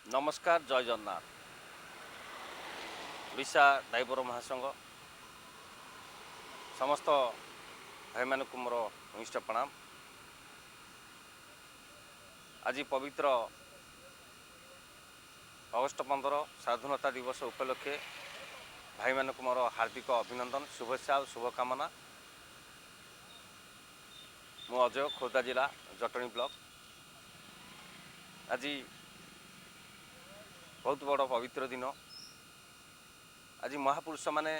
ନମସ୍କାର, ଜୟ ଜଗନ୍ନାଥ। ଓଡ଼ିଶା ଡ୍ରାଇଭର ମହାସଂଘ ସମସ୍ତ ଭାଇମାନଙ୍କୁ ମୋର ଭୂମିଷ୍ଠ ପ୍ରଣାମ। ଆଜି ପବିତ୍ର ଅଗଷ୍ଟ 15 ସ୍ୱାଧୀନତା ଦିବସ ଉପଲକ୍ଷେ ଭାଇମାନଙ୍କୁ ମୋର ହାର୍ଦ୍ଦିକ ଅଭିନନ୍ଦନ, ଶୁଭେଚ୍ଛା ଆଉ ଶୁଭକାମନା। ମୁଁ ଅଜୟ, ଖୋର୍ଦ୍ଧା ଜିଲ୍ଲା ଜଟଣୀ ବ୍ଲକ। ଆଜି ବହୁତ ବଡ଼ ପବିତ୍ର ଦିନ। ଆଜି ମହାପୁରୁଷମାନେ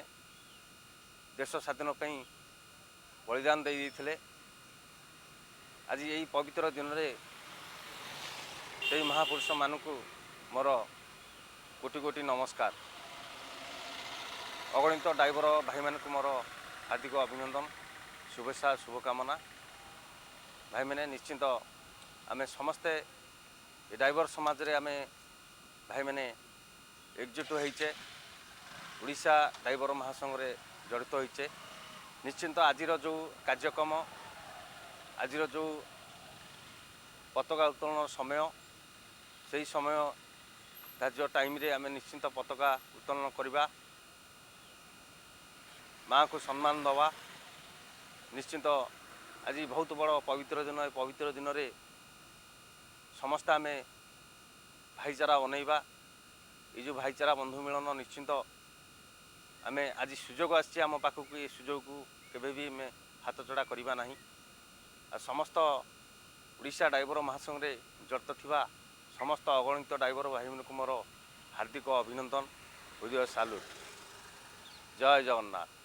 ଦେଶ ସ୍ୱାଧୀନ ପାଇଁ ବଳିଦାନ ଦେଇ ଦେଇଥିଲେ। ଆଜି ଏଇ ପବିତ୍ର ଦିନରେ ସେଇ ମହାପୁରୁଷମାନଙ୍କୁ ମୋର କୋଟି କୋଟି ନମସ୍କାର। ଅଗଣିତ ଡ୍ରାଇଭର ଭାଇମାନଙ୍କୁ ମୋର ହାର୍ଦ୍ଦିକ ଅଭିନନ୍ଦନ, ଶୁଭେଚ୍ଛା, ଶୁଭକାମନା। ଭାଇମାନେ, ନିଶ୍ଚିନ୍ତ ଆମେ ସମସ୍ତେ ଏ ଡ୍ରାଇଭର ସମାଜରେ ଆମେ ଭାଇମାନେ ଏକଜୁଟ ହେଇଛେ, ଓଡ଼ିଶା ଡ୍ରାଇଭର ମହାସଂଘରେ ଜଡ଼ିତ ହୋଇଛେ। ନିଶ୍ଚିନ୍ତ ଆଜିର ଯେଉଁ କାର୍ଯ୍ୟକ୍ରମ, ଆଜିର ଯେଉଁ ପତାକା ଉତ୍ତୋଳନ ସମୟ, ସେହି ସମୟ ଧାର୍ଯ୍ୟ ଟାଇମ୍ରେ ଆମେ ନିଶ୍ଚିନ୍ତ ପତାକା ଉତ୍ତୋଳନ କରିବା, ମାଆକୁ ସମ୍ମାନ ଦେବା। ନିଶ୍ଚିନ୍ତ ଆଜି ବହୁତ ବଡ଼ ପବିତ୍ର ଦିନ। ଏ ପବିତ୍ର ଦିନରେ ସମସ୍ତେ ଆମେ ଭାଇଚାରା ବନେଇବା। ଏଇ ଯେଉଁ ଭାଇଚାରା ବନ୍ଧୁ ମିଳନ, ନିଶ୍ଚିନ୍ତ ଆମେ ଆଜି ସୁଯୋଗ ଆସିଛି ଆମ ପାଖକୁ, ଏ ସୁଯୋଗକୁ କେବେ ବି ଆମେ ହାତଛଡ଼ା କରିବା ନାହିଁ। ଆଉ ସମସ୍ତ ଓଡ଼ିଶା ଡ୍ରାଇଭର ମହାସଂଘରେ ଜଡ଼ିତ ଥିବା ସମସ୍ତ ଅଗଣିତ ଡ୍ରାଇଭର ଭାଇମାନଙ୍କୁ ମୋର ହାର୍ଦ୍ଦିକ ଅଭିନନ୍ଦନ, ହୃଦୟ ସାଲୁଟ। ଜୟ ଜଗନ୍ନାଥ।